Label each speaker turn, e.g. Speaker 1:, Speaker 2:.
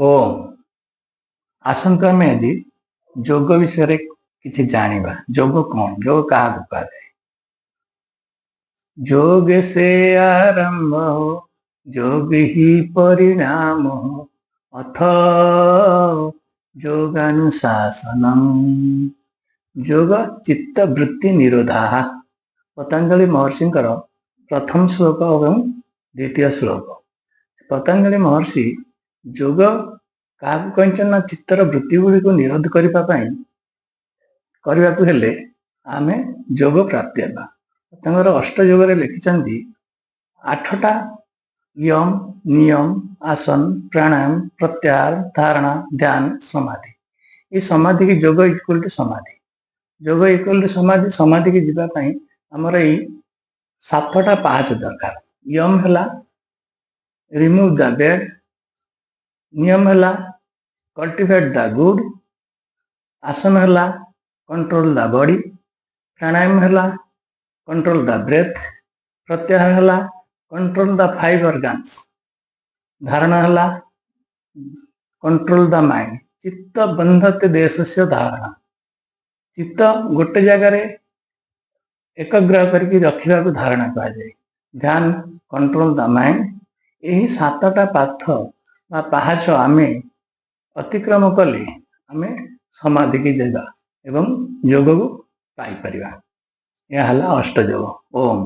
Speaker 1: ଓମ୍। ଆସନ୍ତୁ, ଆମେ ଆଜି ଯୋଗ ବିଷୟରେ କିଛି ଜାଣିବା। ଯୋଗ କଣ? ଯୋଗ କାହାକୁ କୁହାଯାଏ? ଯୋଗ ସେ ଆରମ୍ଭ ହୋ, ଯୋଗ ହିଁ ପରିଣାମ ହୋ, ଅଥ ଯୋଗାନୁଶାସନମ୍। ଯୋଗ ଚିତ୍ତ ବୃତ୍ତି ନିରୋଧା। ପତଞ୍ଜଳି ମହର୍ଷିଙ୍କର ପ୍ରଥମ ଶ୍ଲୋକ ଏବଂ ଦ୍ୱିତୀୟ ଶ୍ଲୋକ। ପତଞ୍ଜଳି ମହର୍ଷି ଯୋଗ କାହାକୁ କହିଛନ୍ତି ନା, ଚିତ୍ତର ବୃତ୍ତି ଗୁଡ଼ିକୁ ନିରୋଧ କରିବା ପାଇଁ କରିବାକୁ ହେଲେ ଆମେ ଯୋଗ ପ୍ରାପ୍ତି ହେବା। ତାଙ୍କର ଅଷ୍ଟ ଯୋଗରେ ଲେଖିଛନ୍ତି ଆଠଟା: ୟମ, ନିୟମ, ଆସନ, ପ୍ରାଣାୟାମ, ପ୍ରତ୍ୟାହାର, ଧାରଣା, ଧ୍ୟାନ, ସମାଧି। ଏଇ ସମାଧି କି ଯୋଗ ଇକ୍ୱାଲ ଟୁ ସମାଧି। ଯୋଗ ଇକ୍ୱାଲ ଟୁ ସମାଧି। ସମାଧିକି ଯିବା ପାଇଁ ଆମର ଏଇ ସାତଟା ପାହାଚ ଦରକାର। ୟମ ହେଲା ରିମୁଭ ଦ ବ୍ୟାଡ୍, ନିୟମ ହେଲା କଲ୍ଟିଭେଟ୍ ଦ ଗୁଡ୍, ଆସନ ହେଲା କଣ୍ଟ୍ରୋଲ ଦ ବଡି, ପ୍ରାଣାୟାମ ହେଲା କଣ୍ଟ୍ରୋଲ ଦ ବ୍ରେଥ୍, ପ୍ରତ୍ୟାହାର ହେଲା କଣ୍ଟ୍ରୋଲ ଦ ଫାଇଭ ଅର୍ଗାନ୍ସ, ଧାରଣା ହେଲା କଣ୍ଟ୍ରୋଲ ଦ ମାଇଣ୍ଡ। ଚିତ୍ତ ବନ୍ଧତେ ଦେଶସ୍ୟ ଧାରଣା। ଚିତ୍ତ ଗୋଟେ ଜାଗାରେ ଏକାଗ୍ର କରିକି ରଖିବାକୁ ଧାରଣା କୁହାଯାଏ। ଧ୍ୟାନ, କଣ୍ଟ୍ରୋଲ ଦ ମାଇଣ୍ଡ। ଏହି ସାତଟା ପାଥ ବା ପାହାଚ ଆମେ ଅତିକ୍ରମ କଲେ ଆମେ ସମାଧିକି ଯିବା ଏବଂ ଯୋଗକୁ ପାଇପାରିବା। ଏହା ହେଲା ଅଷ୍ଟଯୋଗ। ଓମ୍।